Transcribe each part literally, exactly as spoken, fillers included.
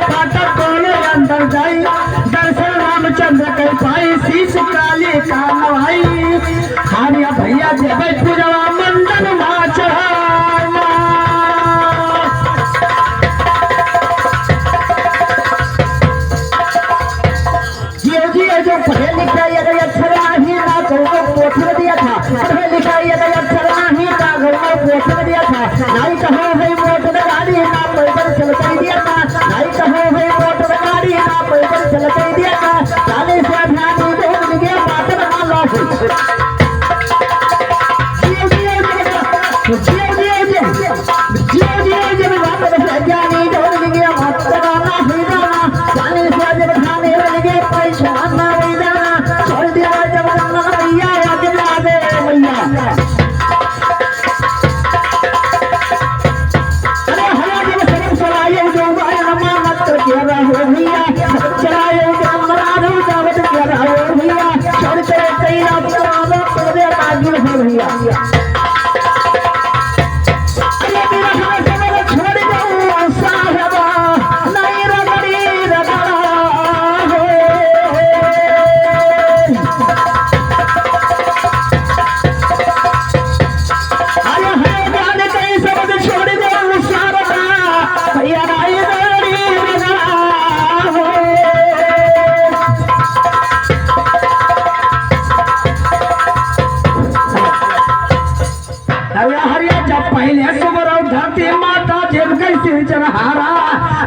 पाठक बोले अंदर जाई, दर्शन रामचंद्र के पाई, शीश काली का नवाई। हारिया भैया देवे पूजवा मंडन मा चढ़ाई। जियो जियो, जो पढ़े लिखे अगर अक्षर नाही ना कौनो पोथी में दिया था, पढ़े लिखे अगर अक्षर नाही ना कौनो पोथी में दिया था, नाही तो हो गई मोटर गाड़ी ना पैदल चल कर दिया था, नाही तो हो गई मोटर गाड़ी ना पैदल चल कर दिया था, चालीस से ध्यान दे दिया बात ना लो। जियो जियो, जियो जियो, जियो जियो, जियो जियो, बात ना लो। जाने से जब खाने लगे, पैसा ना ले जाना, छोड़ दिया जब रंग भैया, आज ना दे भैया। अरे हया जब शर्म सलायो जो भाई अमानत के रहो भैया, शर्म सलायो जो अमरानो दावत के रहो भैया, छोड़ के कहीं ना तेरे बाजू हो भैया। अरे बिरहा समर छोड़ दो साहबा, नहीं रगड़ी रगड़ा हो। अरे हरे गाने कहीं समझ छोड़ दो साहबा, भैया नहीं रगड़ी रगड़ा हो। हरिया हरिया जब पहिले सुमरौ धरती माता, जब कई सिरजनहारा।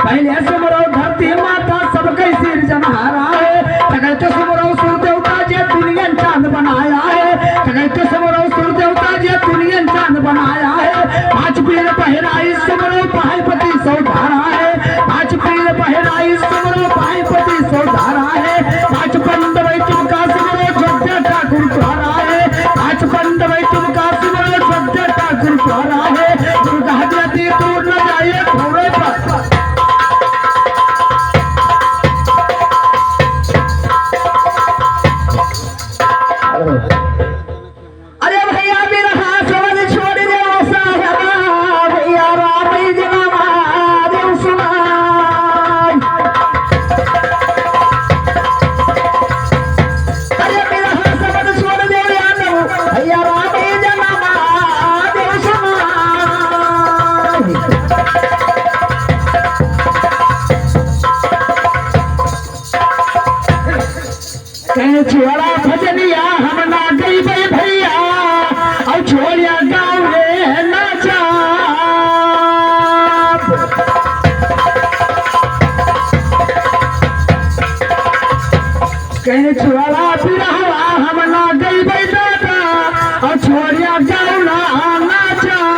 पहिले सुमरौ धरती माता, सब कई सिरजनहारा है। तगै तो सुमरौ सूर देवता, जे दुनिया चांद बनाया है। तगै तो सुमरौ सूर देवता, जे दुनिया चांद बनाया है। पाँच पीर पहिराई सुमरौ, पहाई पति सौ धारा है। पाँच पीर पहिराई सुमरौ, पहाई पति सौ धारा है। पाँच पंडवै तुमका सुमरौ, श्रद्धा ठाकुर द्वारा है। पाँच पंडवै तुमका सुमरौ, श्रद्धा ठाकुर द्वारा है। दुर्गा हत्या ती दूर न जाए, घोड़े पर। अरे भैया, बिरहा समझ छोड़ दो साहबा, भैया राम जन्म देव सुनाई। अरे बिरहा समझ छोड़ दो यादव, भैया राम जन्म देव सुनाई। कहीं छोड़ा भजनिया हम ना गइबै भैया, और छोड़िया गाँव रे ना जाब। कहीं छोड़ा बिरहवा हम ना गइबै दादा, और छोड़िया गाँव ना, ना जाब।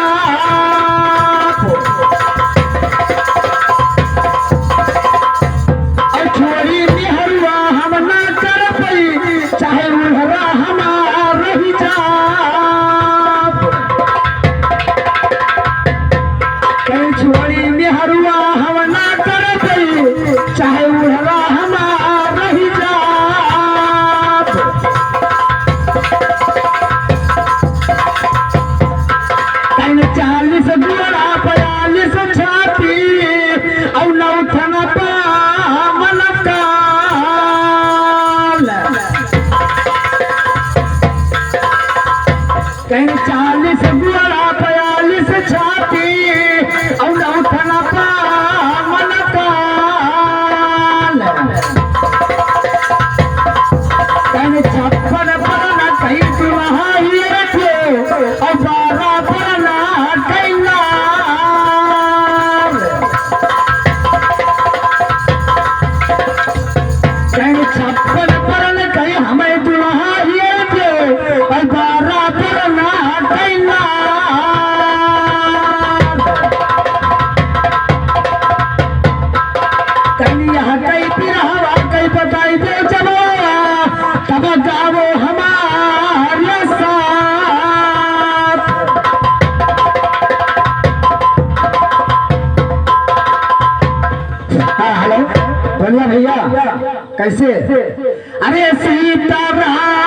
और छोड़ी मेहरुआ हम ना करबै, चाहे उहरा हमार रहि जाब। कहीं छोड़ी मेहरुआ हम ना करबै, चाहे उहरा हमार रहि जाब। कहीं चालीस गोड़ा बयालीस छाती, और नौथन पावन काल। कहीं चालीस गोड़ा बयालीस छाती, और नौथन पावन काल। कहीं छप्पन परन कहीं दुल्हा हीरे थे, और बारह परन कहीं लाल। कहीं छप्पन परन कहीं हमें दुल्हा हीरे थे, और बारह परन कहीं लाल। कहीं यहाँ कहीं बिरहवा कहीं बताई दे चलो, तब गावो हमारे साथ। हाँ, हेलो, बोलिए भैया, कैसे? अरे सीताराम